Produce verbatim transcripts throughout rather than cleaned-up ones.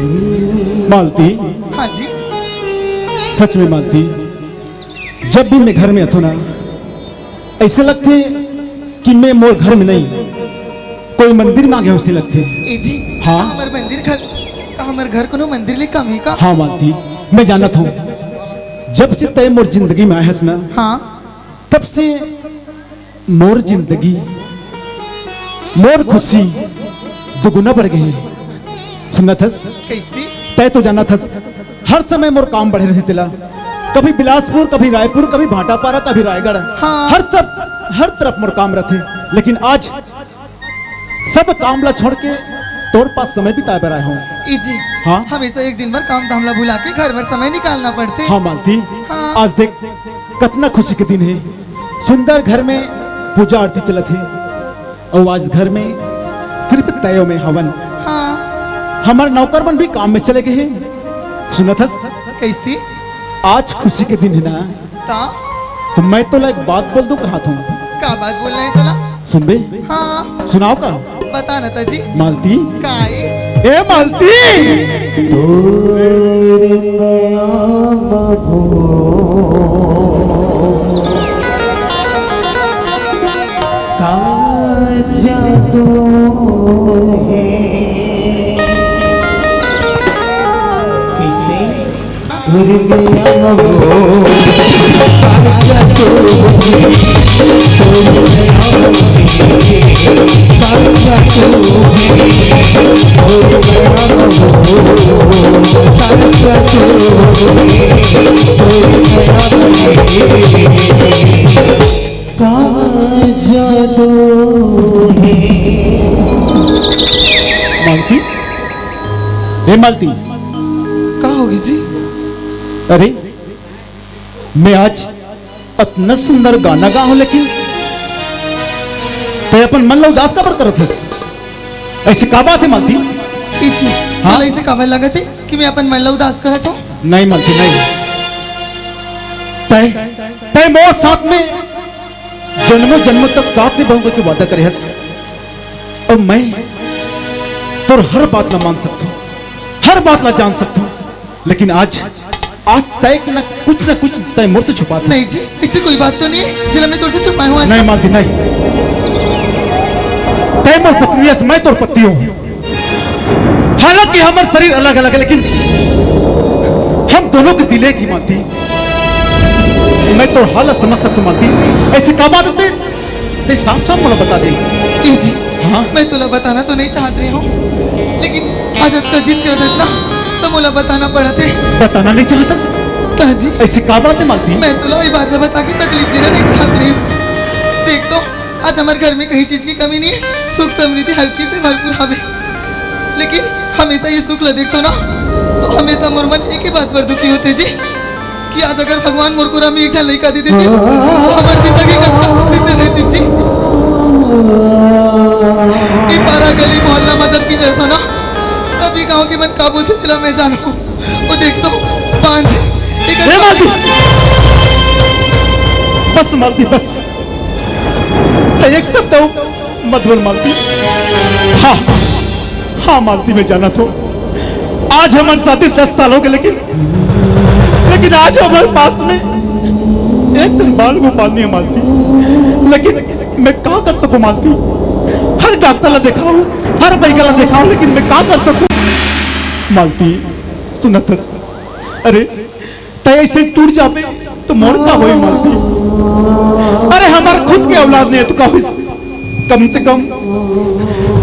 मालती। हाँ जी। सच में मालती, जब भी मैं घर में आथों ना, ऐसे लगथे कि मैं मोर घर में नहीं, कोई मंदिर में आ गया हूँ, ऐसे लगथे। ए जी, हाँ। का हमर मंदिर घर, का हमर घर कोनो मंदिर ले कम हे का? हाँ मालती, मैं जानत हूँ, जब से तय मोर जिंदगी में आए हस ना, हाँ। तब से मोर जिंदगी, मोर खुशी दुगुना बढ़ गई हे। सुनत हस? कैसे? तय तो जानत हस, हर समय मोर काम बढ़े रहिथे तेला। कभी बिलासपुर, कभी रायपुर, कभी भाटापारा, कभी रायगढ़। हाँ। हर सब, हर तरफ मोर काम रहिथे। लेकिन आज सब काम ला छोड़ के तोर पास समय बिताए बर आए हूँ। ए जी, हाँ? हमेशा एक दिन भर काम धाम ला भुला के घर भर समय निकालना पड़थे। हाँ मालती, हाँ। आज देख कतना खुशी के दिन हे। सुंदर घर में पूजा आरती चलत हे। अउ आज घर में सिर्फ तय अउ मैं हवन। हाँ। हमर नौकर मन भी काम में चले गए हे। सुनत हस? कैसे? आज खुशी के दिन हे ना। ता? तो मैं तोला एक बात बोल दूं, कहाथों। का बात बोलना हे तोला? सुनबे? हाँ। सुनाव का? बता ना ता जी। मालती। काई? ए मालती! तोर मया म भो का जादू हे। किसे? तोर मया म भो का जादू हे। तोर मया म भो का जादू हे। तोर मया म भो का जादू हे। मालती, हे मालती। का होगे जी? अरे, मैं आज अतना सुंदर गाना गाहूं, लेकिन तय अपन मन ला उदास काबर करत हस? ऐसे का बात हे मालती? ए जी, हाँ? तोला ऐसे काबर लगत हे कि मैं अपन मन ला उदास करत हूँ? नहीं मालती, नहीं। तय, तय मोर साथ में जन्मों जन्मों तक साथ निभाहूं के वादा करे हस। अउ मैं तोर हर बात ला मान सकथों, हर बात ला जान सकथों, लेकिन आज, आज तय के ना कुछ ना कुछ तय मोर से छुपात हस। नहीं जी, ऐसी कोई बात तो नहीं हे जेला मैं तोर से छुपाए हूँ आज तक। नहीं मालती, नहीं। तय मोर पत्नी हस, मैं तोर पति हूँ। हालांकि हमर शरीर अलग-अलग हे, लेकिन हम दोनों के दिल एक ही मालती। मैं तोर हालत समझ सकथों मालती। ऐसे का बात हे? तय साफ-साफ मोला बता दे। ए जी, हाँ? मैं तोला बताना तो नहीं चाहत रहे हूँ, लेकिन आज अतका जिद करत हस ना, त मोला बताना पड़त हे। बताना नहीं चाहत हस? का जी? ऐसे का बात हे मालती? मैं तोला ये बात ला बता के तकलीफ देना नहीं चाहत रहे हूँ। देख तो, आज हमर घर में कहीं चीज की कमी नहीं हे, सुख समृद्धि हर चीज से भरपूर हवे। लेकिन हमेशा ये सुख ला देखथों ना, तो हमेशा मोर मन एक ही बात पर दुखी होथे जी, कि आज अगर भगवान मोर कोरा में एक झन लइका दे देतिस, तो हमर जिंदगी कतका खुशी से रहतिस जी। ये पारा गली मोहल्ला में जब किंजरथों ना, तभी गांव के मन का बोलथे तेला मैं जानहूं। वो देख तो, बांझ, एक हे मालती, बस मालती, बस। तय एक शब्द अउ मत बोल मालती। हाँ, हाँ मालती, मैं जानत हूँ, आज हमर शादी दस साल होगे, लेकिन, लेकिन आज हमर पास में एक ठन बाल गोपाल नहीं हे मालती। लेकिन मैं का कर सकूँ मालती? हर डॉक्टर ला देखाहूँ, हर वैद्य ला देखाहूँ, लेकिन मैं का कर सकूँ मालती? सुनत हस? अरे, तय ऐसे टूट जाबे तो मोर का होई मालती? अरे, हमर खुद के औलाद नहीं हे तो का होइस? कम से कम,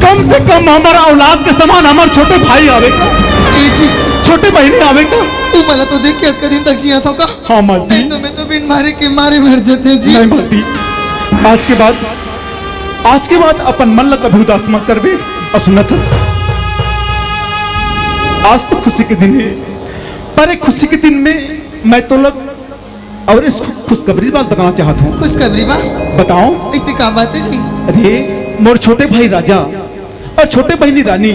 कम से कम हमर औलाद के समान हमर छोटे भाई आवे का? ए जी। छोटे बहिनी आवे का? तू मोला तो देख के अतका दिन तक जियत हस का? हाँ मालती। नहीं तो मैं तो बिन मारे के मारे मर जातेंव जी। नहीं मालती, आज के बाद, आज के बाद अपन मन ला कभी उदास मत करबे। अउ सुनत हस, आज तो खुशी के दिन हे, पर एक खुशी के दिन में मैं तोला अउ एक खुशखबरी बात बताना चाहत हूँ। खुशखबरी बात? बताओ। ऐसी का बात हे जी? अरे, मोर छोटे भाई राजा अउ छोटे बहिनी रानी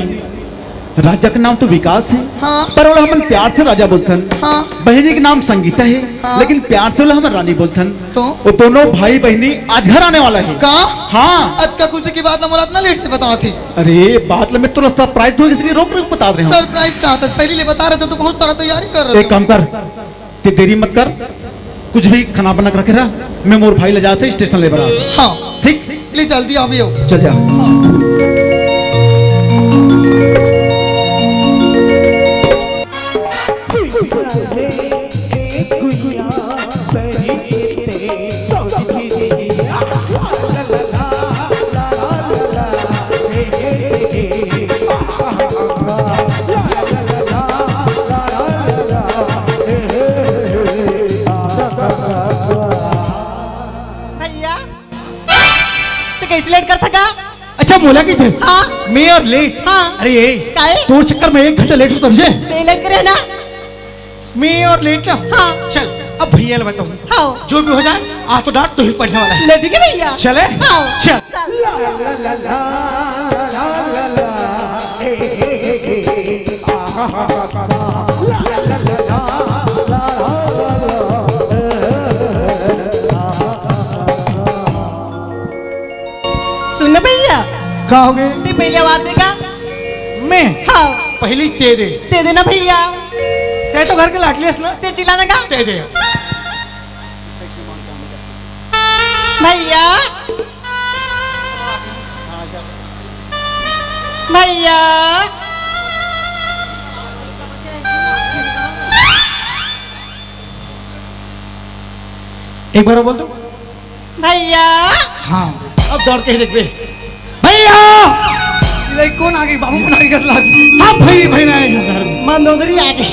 राजा के नाम तो विकास हे, हाँ। पर ओला हमन प्यार से राजा बोलथन। हाँ। बहिनी के नाम संगीता हे, हाँ। लेकिन प्यार से ओला हमन रानी बोलथन। तो? वो दोनों भाई बहिनी आज घर आने वाला हे। का? हाँ। अतका खुशी के बात ला मोला अतना लेट से बतात हे। अरे, बात ला मैं तोला सरप्राइज दूंगा, इसलिए रोक रोक बतात रहे हंव। सरप्राइज का था? पहली ले बता रहे तो, तो बहुत सारा तैयारी कर रहे एक थे। काम कर, ते देरी मत कर, कुछ भी खाना बना के रखे रह, मैं मोर भाई ले जात हंव स्टेशन ले बर। हाँ। ठीक? ले जल्दी आवियो। चल जा। भैया, तैं कइसे लेट करथस गा? अच्छा, मोला कहिथस? हाँ। मैं अउ लेट? हाँ। अरे, ए, काहे? तोर चक्कर में एक घंटा लेट हंव, समझे? तैं लेट करे ना। मैं अउ लेट ना? हाँ। चल, अब भैया ला बताहूँ। हाँ। जो भी हो जाए, आज तो डांट तू ही पड़ने वाला हे। ले, ठीक हे भैया। चले? हाँ। चल। चल। सुन ना भैया। का हो गे? तैं पहली आवाज दे गा। मैं? हाँ। पहली तैं दे। तैं दे ना भैया। तैं तो घर के लाडली हस ना। तैं चिल्ला ना गा। तैं दे। भैया। भैया। एक बार अउ बोल तो। भैया। हाँ, अब दौड़ के ही देखबे। भैया! ये कोन आ गे? बाबू कोन आ गे? कस लाग? सब भाई, भाई ना आए घर में। मंदोदरी आ गे।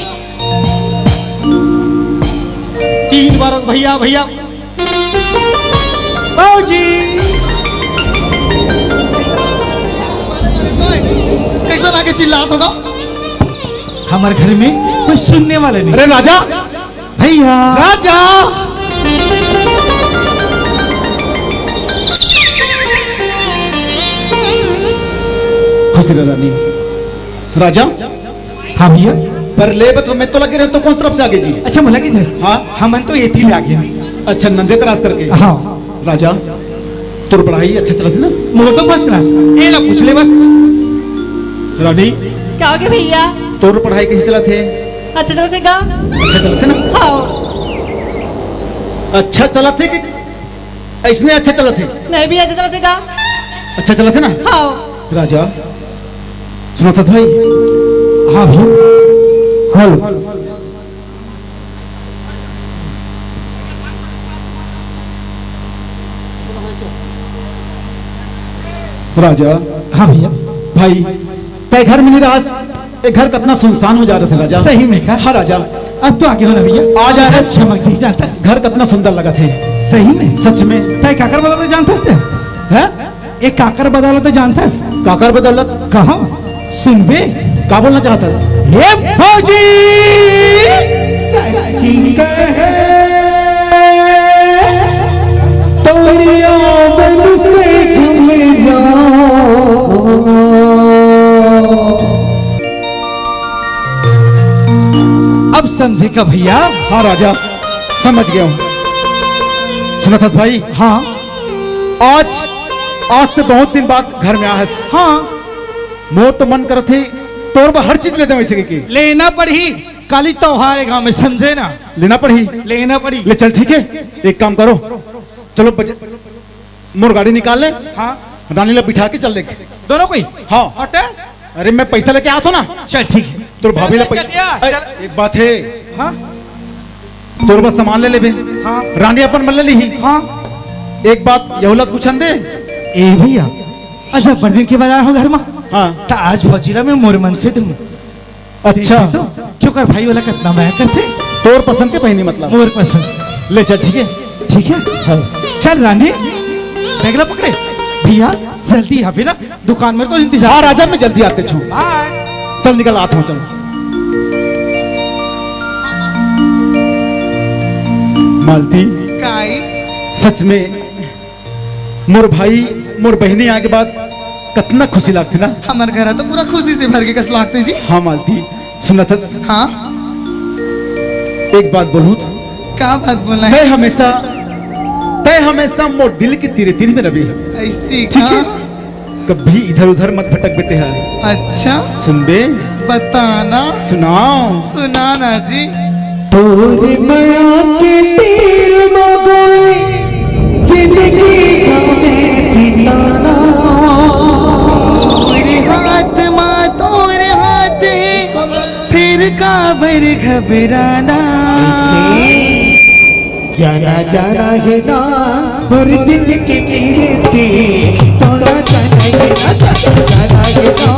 तीन बार भैया, भैया। बाबूजी। कइसे लागे चिल्लात होगा? हमर घर में कोई सुनने वाला नहीं। अरे राजा, भैया। राजा। खुशी रह रानी। राजा। हाँ भैया। पर ले बत मैं तो लगे रहे तो कौन तरफ से आगे जी? अच्छा, मोला कहिथस? हाँ। हमन तो एती ले आगे। अच्छा, नंदे क्रॉस करके। हाँ। राजा। तोर पढ़ाई अच्छा चलत हे ना? मोर तो फर्स्ट क्लास। ए ला पूछ ले बस। रानी। का हो गे भैया? तोर पढ़ाई कइसे चलत हे? अच्छा चलत हे गा? अच्छा चलत हे ना? हाँ। अच्छा चलत हे कि अइसने अच्छा चलत हे? नहीं भैया, अच्छा चलत हे गा? अच्छा चलत हे ना? हाँ। राजा, सुनथस भाई? हाँ भैया। हेलो। राजा। हाँ भैया। भाई, तैं घर में नहीं रहस, ये घर कतना सुनसान हो जात हे राजा। सही में का? हाँ राजा। अब तो आगे हो ना भैया। आ जा घर। चमक जी जानथस। घर कतना सुंदर लगत हे। सही में? सच में। तैं काकर बदौलत जानथस तैं? हैं? ए काकर बदौलत जानथस? काकर बदौलत? कहाँ? सुनबे? का बोलना चाहथस? ए फौजी! सखी कहे, तोरी आमद से घूम जाओ। अब समझे का भैया? हाँ राजा, समझ गया हूँ। सुनथस भाई? हाँ। आज, आज तो बहुत दिन बाद घर में आहस। हाँ। मोर तो मन करत हे, तोर बर हर चीज ले देवं वैसे के। लेना पड़ही, काली त्योहार हे गाँव में, समझे ना? लेना पड़ही? लेना पड़ही। ले चल, ठीक हे, एक काम करो, चलो बज-, मोर गाड़ी निकाल ले। हाँ। रानी ला बिठा के चल देख। दोनों कोई? हाँ। अउ तैं? अरे, मैं पैसा लेके आथों ना। चल, ठीक हे। तोर भाभी ला चल, पैसा, चल, चल। अरे, एक बात हे। हाँ? तोर बर सामान ले लेबे। हाँ। रानी अपन मन ले लिही। हाँ। एक बात यहू ला पूछन दे। ए भैया, अच्छा, बड़ दिन के बाद आए हो घर में। हाँ। त आज भौजी ला मैं मोर मन से दूँ। अच्छा। देख तो, क्यों कर भाई वाला कितना मया करथे? तोर पसंद के पहिनी मतलब। मोर पसंद। ले चल, ठीक हे? ठीक हे? हाँ। चल रानी, बैग ला पकड़े। भैया, जल्दी आ, फिर दुकान में तो इंतजार। हाँ राजा, मैं जल्दी आत हूँ। बाय। चल निकल, आत हूँ, चल। मालती। काई? सच में मोर भाई, मोर बहिनी आए के बाद कतना खुशी लागथे ना। हमर घर तो पूरा खुशी से भर के कस लागथे जी। हाँ मालती, सुनत हस? हाँ। एक बात बोलूं? का बात बोलना है? तय हमेशा, तय हमेशा मोर दिल के तीरे तीर में रबे। ऐसी ठीक है? कभी इधर उधर मत भटक बेटे है। अच्छा। सुनबे? बताना। सुनाओ। सुनाना जी। तोर मया के तीर म गोई जिंदगी का मैं बिताना। तोर हाथ मा तोर हाथ, फिर काबर घबराना। जाना जाना है ना तोर दिल के तीर पे, तोला जाना है ना, जाना जाना है ना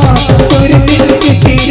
तोर दिल के तीर